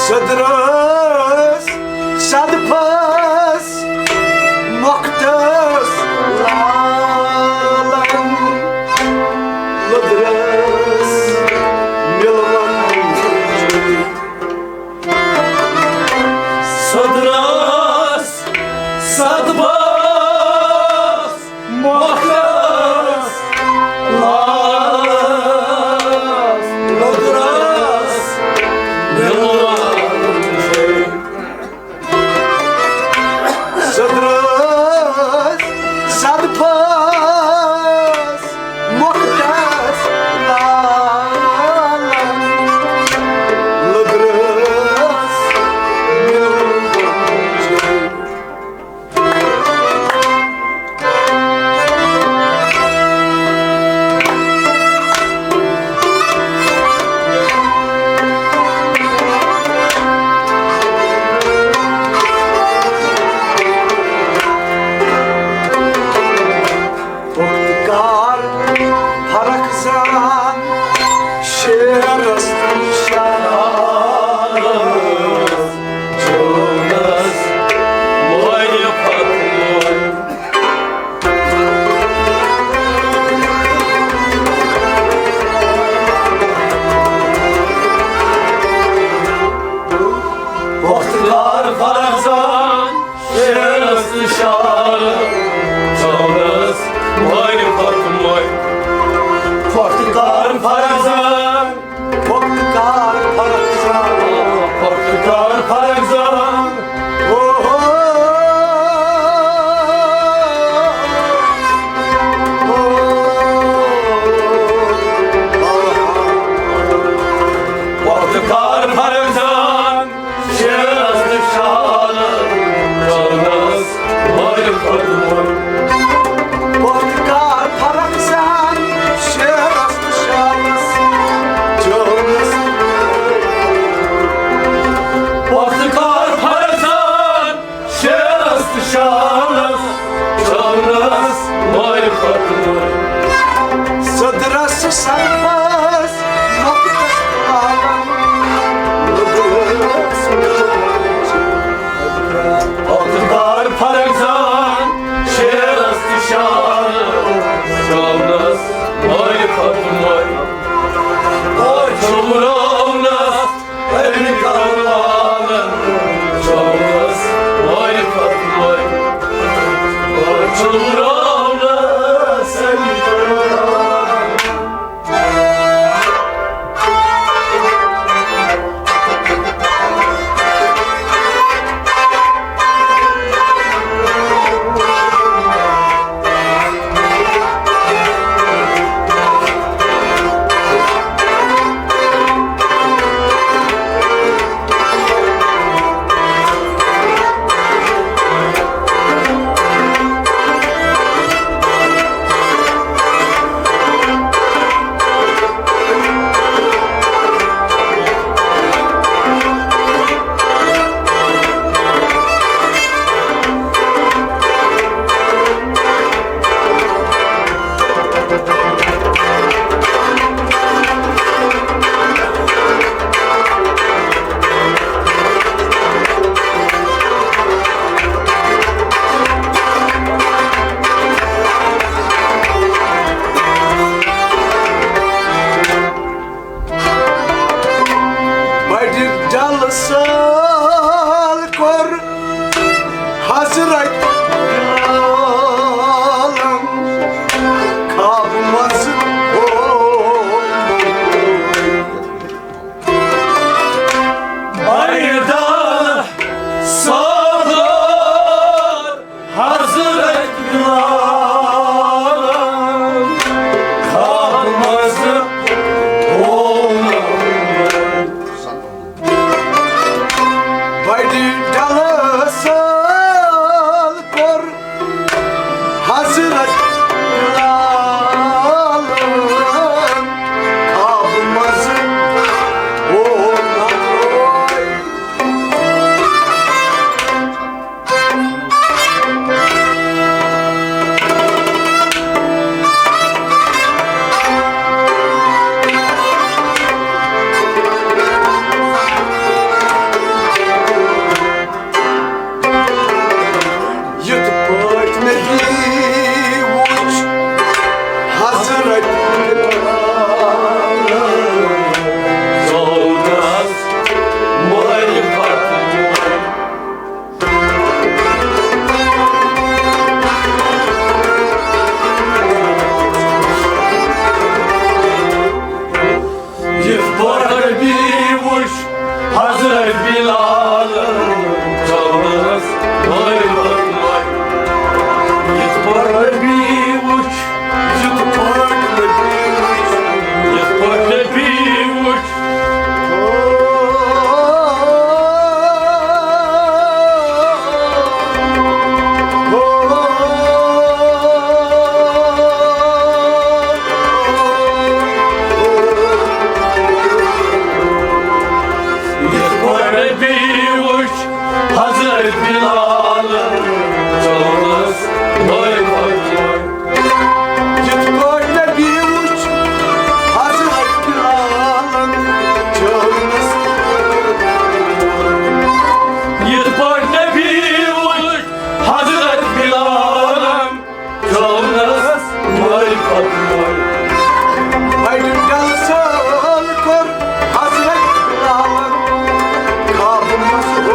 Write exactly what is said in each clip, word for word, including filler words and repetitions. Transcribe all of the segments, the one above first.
صدرس صدفس مۄختس لالن لٔدرس مِلوَن۔ صدرس صدفس مۄختس لالس لٔدرس مِلوَن۔ صدرس صدفس مۄختس لالن لٔدرس مِلوَن۔ پۄختہٕ کار فرق زان شیرس تہٕ شالس، جونس لویہِ فتوٲے۔ پۄختہٕ کار فرق زان شیرس تہٕ شالس، جونس لویہِ فتوٲے۔ پۄختہٕ کار فرق زان، پۄختہٕ کار فرق زان، پۄختہٕ کار فرق زان۔ او ہو۔ پۄختہٕ کار فرق زان، شیرس تہٕ شالس، جونس لویہِ فتوٲے۔ پۄختہٕ کار فرق زان، شیرس تہٕ شالس، جونس۔ پۄختہٕ کار فرق زان، شیرس تہٕ شالس، جونس لویہِ فتوٲے۔ صدرس صدفس مۄختس لالن لٔدرس۔ پۄختہٕ کار فرق زان، شیرس تہٕ شالس، جونس لویہِ فتوٲے۔ او چھُم رونس امہِ کلالن، جونس لویہِ فتوٲے۔ او چھُم رونس امہِ کلالن۔ پتہٕ وۄنۍ بڑِ ڈل سال کوٚر حضرت بلالن خوابہٕ منٛز ہووُن۔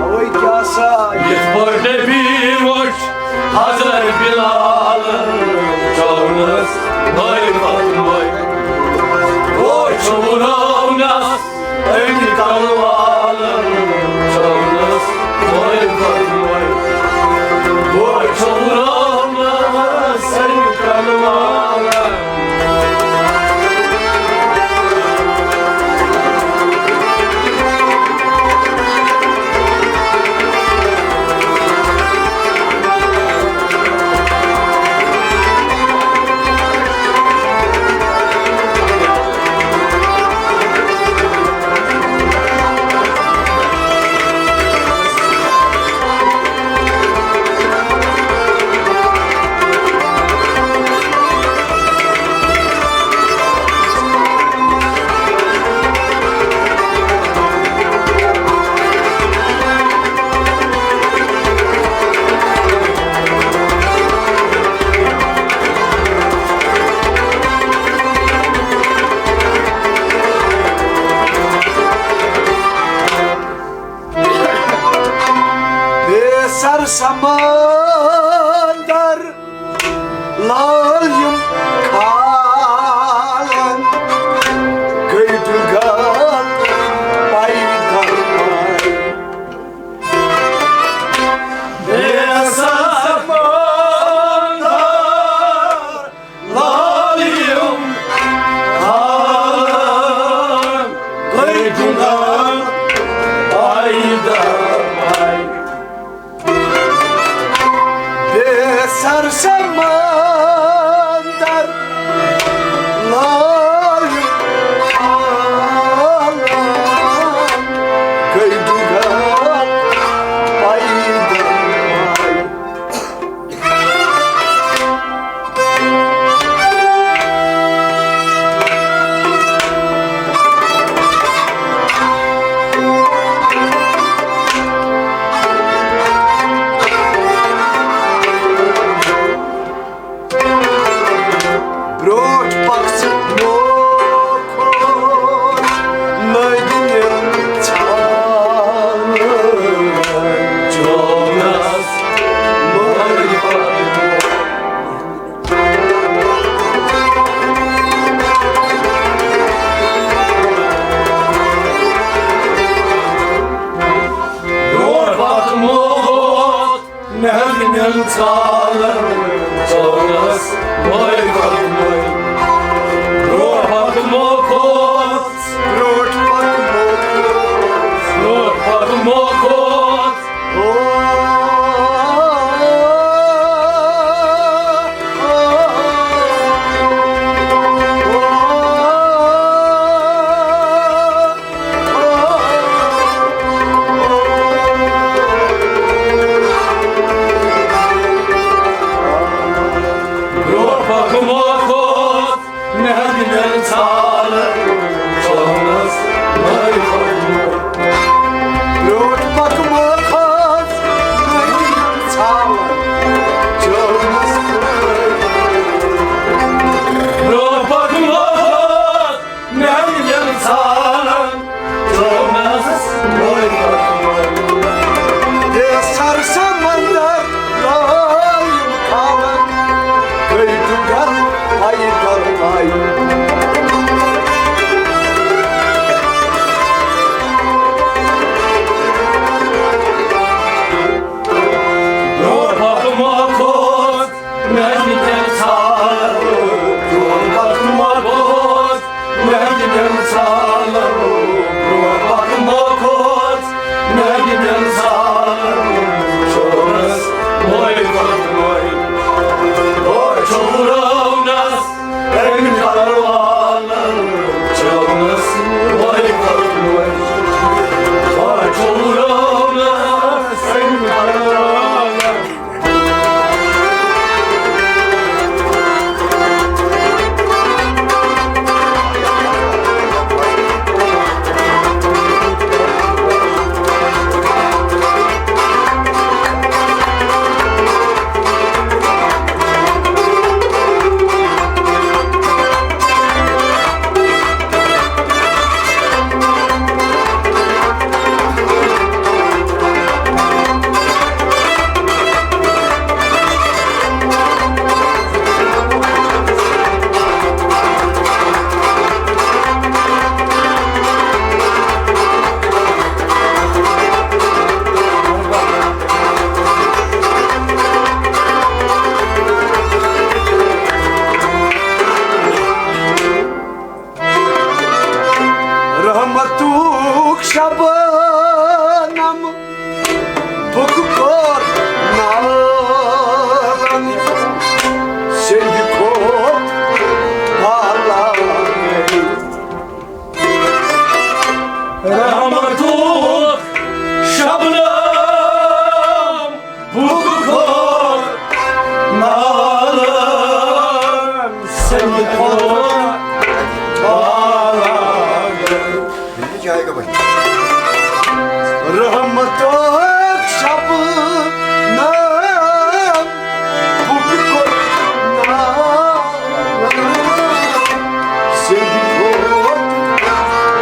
اوے کیٛاہ سا یِتھ پٲٹھۍ نبی وٕچھ حضرت بلالن چونس بھٲے پتہٕ وۄنۍ۔ او چھُ رونس أمۍ کلوالن چونس بھٲے پتہٕ وۄنۍ۔ او چھُ رونس أمۍ کلوالن۔ بے سر سمندر لال یِم کھالن، گٔے ڈُگال پیدل وٲے۔ بے سر سمندر لال یِم کھالن، گٔے ڈُگال پیدل وٲے۔ بے سر سمندر لال عالم گٔے ڈُگال پیدل وٲے۔ برٛونٛٹھ پکھ ژٕ نوکھوٚر نٔدۍ نِل ژھانٛڈ۔ جونس مٲرۍ پتہٕ برٛونٛٹھ پکھ موت نہر نٮ۪ن ژالن، ژونس مٲرۍ پتہٕ مٲرۍ۔ برٛونٛٹھ پتہٕ موکھوژ، برٛونٛٹھ پتہٕ موکھوژ، برٛونٛٹھ پتہٕ موکھوژ۔ او، او، او، او۔ شبنم بُک کور نالن سیٚدِ کھوت بالا۔ رحمتُک شبنم بُک کور نالن سیٚدِ کھوت بالا۔ رحمتُک شبنم بُک کور نالن سیٚدِ کھوت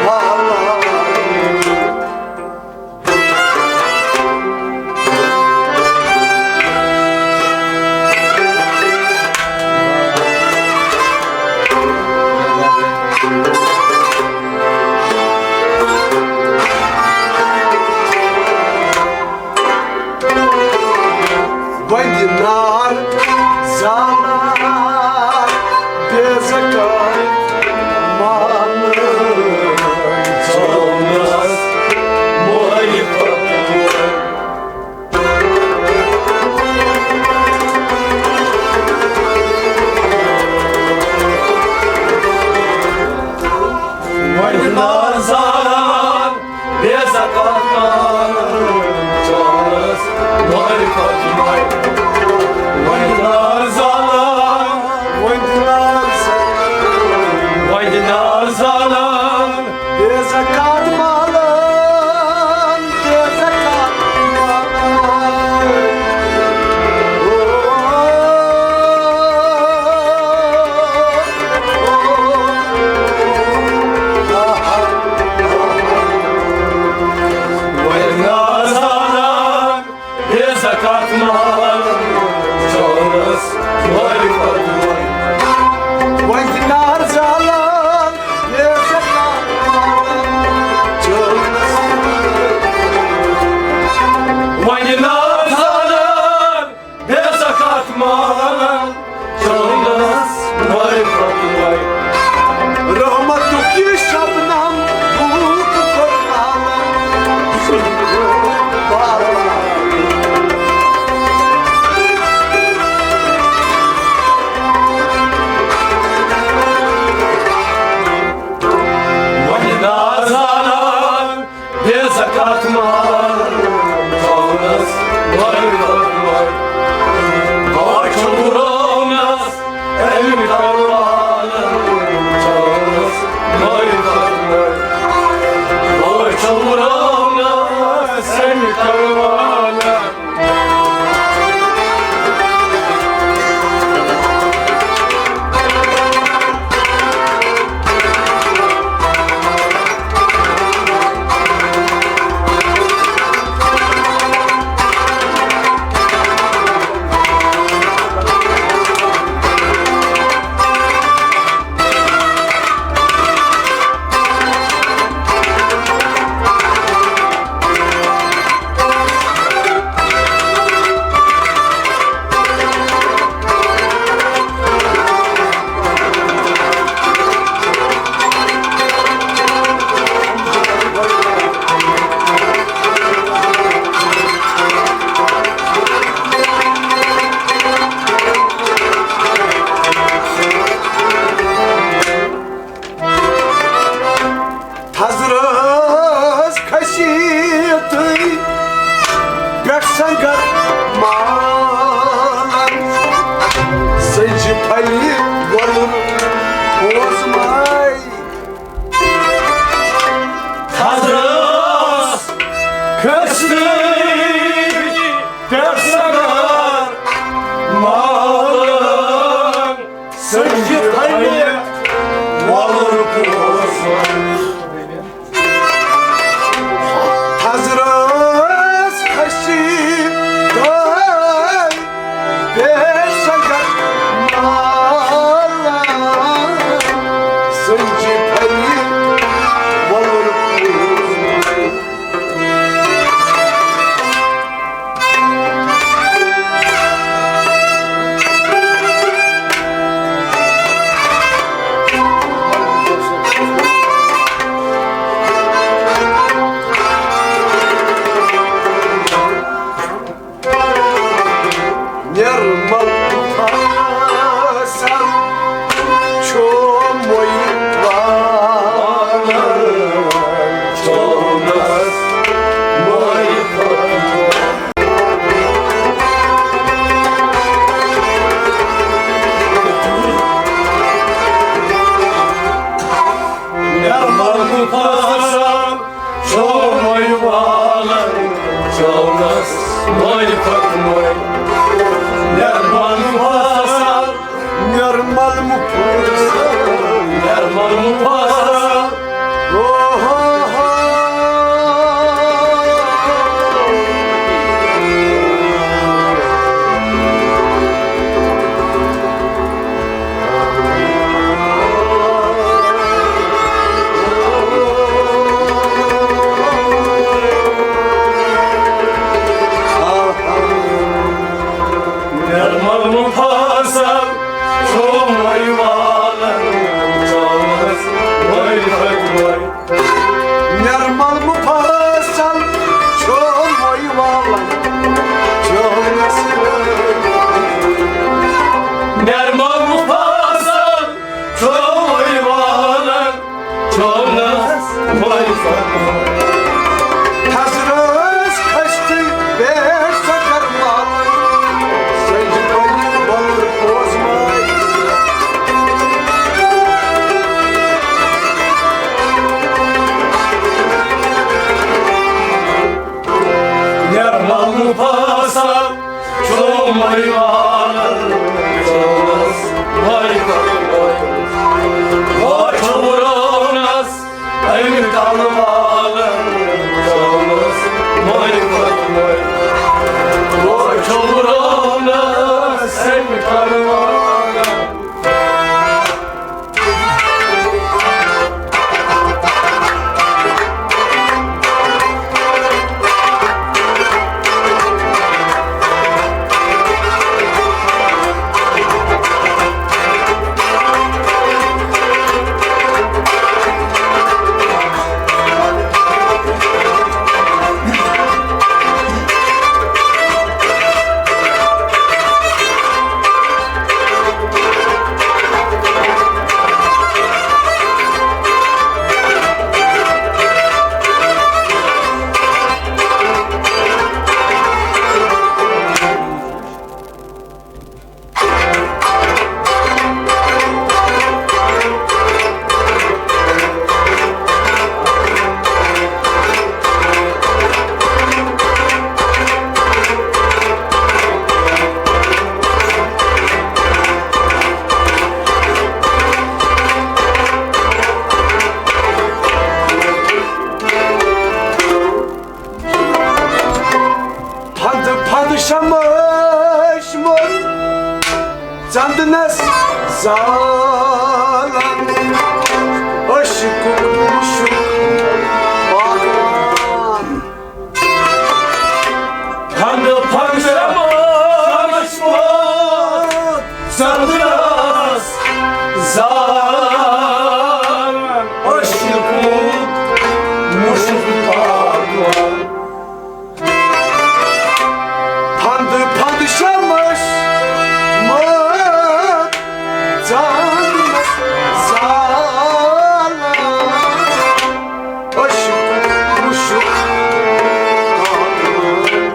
بالا۔ وۄنۍ نار زالان بے زکار مامہٕ ژوٚلنَس مٲلۍ پتوے۔ وۄنۍ نار زالان بے زکار مامہٕ ژوٚلنَس مٲلۍ پتوے۔ وۄنۍ نار زالان، وۄنۍ نار زالان، وۄنۍ نار زالان بے زکات مالن، بے زکات مالن۔ او، او، او، آہا۔ وۄنۍ نار زالان بے زکات مال ژوٚلنَس مٲلۍ پتوے۔ وۄنۍ نار زالان بے زکات مال ژوٚلنَس۔ وۄنۍ نار زالان بے زکات مال ژوٚلنَس مٲلۍ پتوے۔ رحمتُک یہِ شبنم بُک کور نالن سیٚدِ کھوت بالا۔ وۄنۍ نار زالان بے زکات مال ژوٚلنَس مٲلۍ پتوے۔ بوے چھُ وُرونَس اَمہِ کروانہٕ ژوٚلنَس مٲلۍ پتوے۔ بوے چھُ وُرونَس اَمہِ کروانہٕ۔ پھندٕ پھندٕ شمٲسۍ موت ژندنس زالان، عشقُک مُشُک پاکوان۔ پھندٕ پھندٕ شمٲسۍ موت ژندنس زالان، عشقُک مُشُک پاکوان۔ پھندٕ پھندٕ شمس مٲر ژانس زالان، عشقُک مُشُک پاکوان۔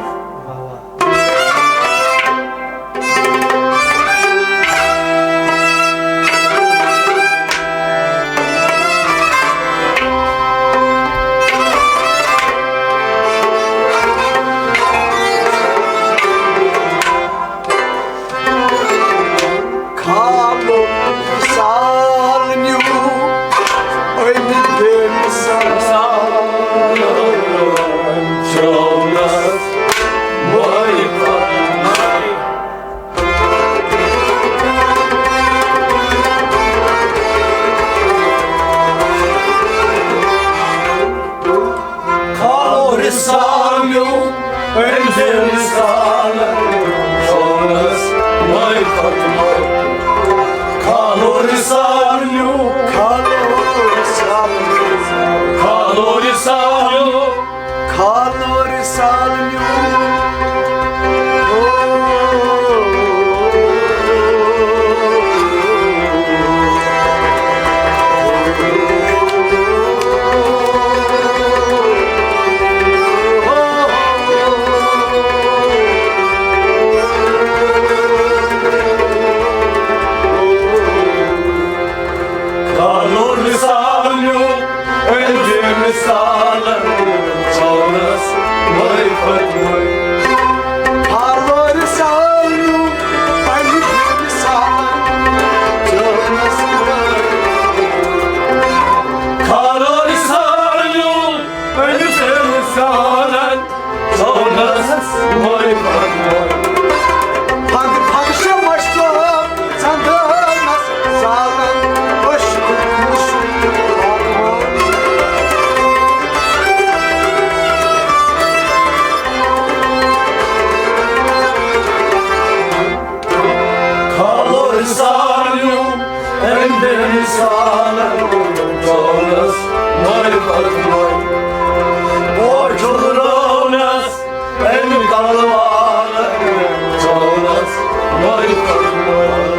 کھالُک مثال نیوٗ أمۍ بے مثال چونس مٲرِتھ۔ کھالو رسالو أنزل رسالن چونس مٲرِتھ۔ کھالو رسالو، کھالو رسالو، کھالو رسالو۔ کھالو رسالہٕ نیوٗ۔ کھالو رسالہٕ نیوٗ۔ أنزِ مثالن چونس مٲرِتھ۔ کھالو رسالہٕ نیوٗ أنزِ مثالن چونس مٲرِتھ۔ کھالو رسالہٕ نیوٗ أنزِ مثالن چونس مٲرِتھ۔ پھندٕ پھندٕ شمس صٲب ژندنس زالن، عشقُک مُشُک پاکوان۔ کھالو رسالہٕ نیوٗ أنزِ مثالن چونس مٲرِتھ۔ بوٹھ رونس أمۍ تلوارن چونس مٲرِتھ۔